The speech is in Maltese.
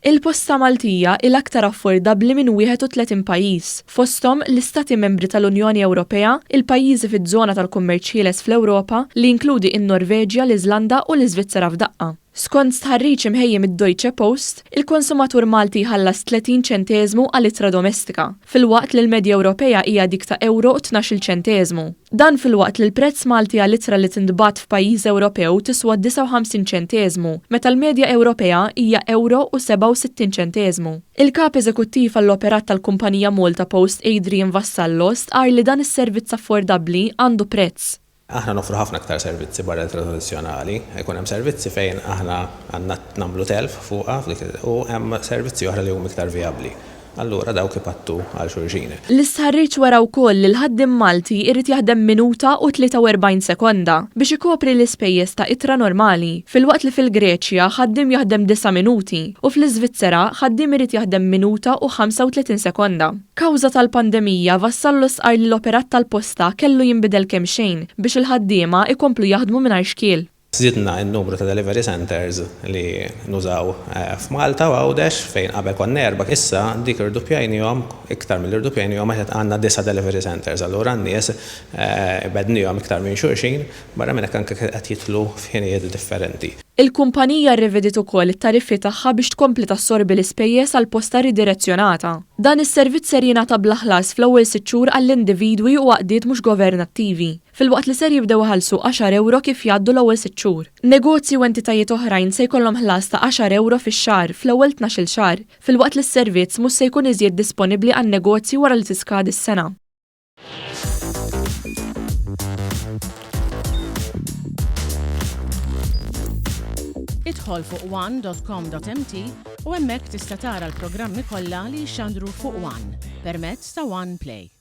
Il-posta Maltija hi l-aktar affordabbli minn 31 pajjiż, fosthom l-Istati Membri tal-Unjoni Ewropea, il-pajjiżi fiż-żona tal-kummerċ ħieles fl-Ewropa, li jinkludi n-Norveġja, l-Iżlanda u l-Iżvizzera f'daqqa. Skont stħarriġ imħejji mid-Deutsche Post, il-konsumatur Malti jħallas 30 ċenteżmu għal ittra domestika, filwaqt li l-medja Ewropea hija dik ta' ewro u tnax-il ċenteżmu. Dan filwaqt li l-prezz Malti għal ittra li tintbagħat f'pajjiż Ewropew tiswa 59 ċenteżmu, meta l-medja Ewropea hija ewro u 67 ċenteżmu. Il-Kap Eżekuttiv għall-Operat tal-kumpanija Malta Post Adrian Vassallo stqarr li dan is-servizz affordabbli għandu prezz. Aħna noffru ħafna aktar servizzi barra l-ittra tradizzjonali. Ikun hemm servizzi fejn aħna għandna nagħmlu telf fuqha u hemm servizzi oħra li huma iktar vijabbli. Allura dawk ipattu għal xulxin. L-istħarriġ wera wkoll li l-ħaddiem Malti jrid jaħdem minuta u 43 sekonda biex ikopri l-ispejjeż ta' ittra normali, filwaqt li fil-Greċja ħaddiem jaħdem disa' minuti u fl-Iżvizzera ħaddiem irid jaħdem minuta u 35 sekonda. Kawża tal-pandemija, Vassallo stqarr li l-operat tal-posta kellu jinbidel kemxejn biex il-ħaddiema jkomplu jaħdmu mingħajr xkiel. Żidna n-numru ta' delivery centres li nużaw f'Malta u Għawdex fejn qabel konna erbgħa issa dik irduppjajnihom, iktar milli rduppjajnihom għax għandna disa' delivery centres allura n-nies bednihom iktar minn xulxin, barra minn hekk anke qed jidħlu f'ħinijiet differenti. Il-kumpanija rrevediet ukoll it-tariffi tagħha biex tkompli tassorbi l-ispejjeż għall-posta ridirezzjonata. Dan is-servizz ser jingħata bla ħlas fl-ewwel sitt xhur għall-individwi u għaqdiet mhux governattivi, filwaqt li ser jibdew iħallsu għaxar ewro kif jgħaddu l-ewwel sitt xhur. Negozji u entitajiet oħrajn se jkollhom ħlas ta' għaxar ewro fix-xahar fl-ewwel tnax-il xahar, filwaqt li s-servizz mhux se jkun iżjed disponibbli għan-negozji wara li tiskadi s-sena. Idħol fuq one.com.mt u hemmhekk tista' tara l-programmi kollha li jixxandru fuq One permezz ta' One Play.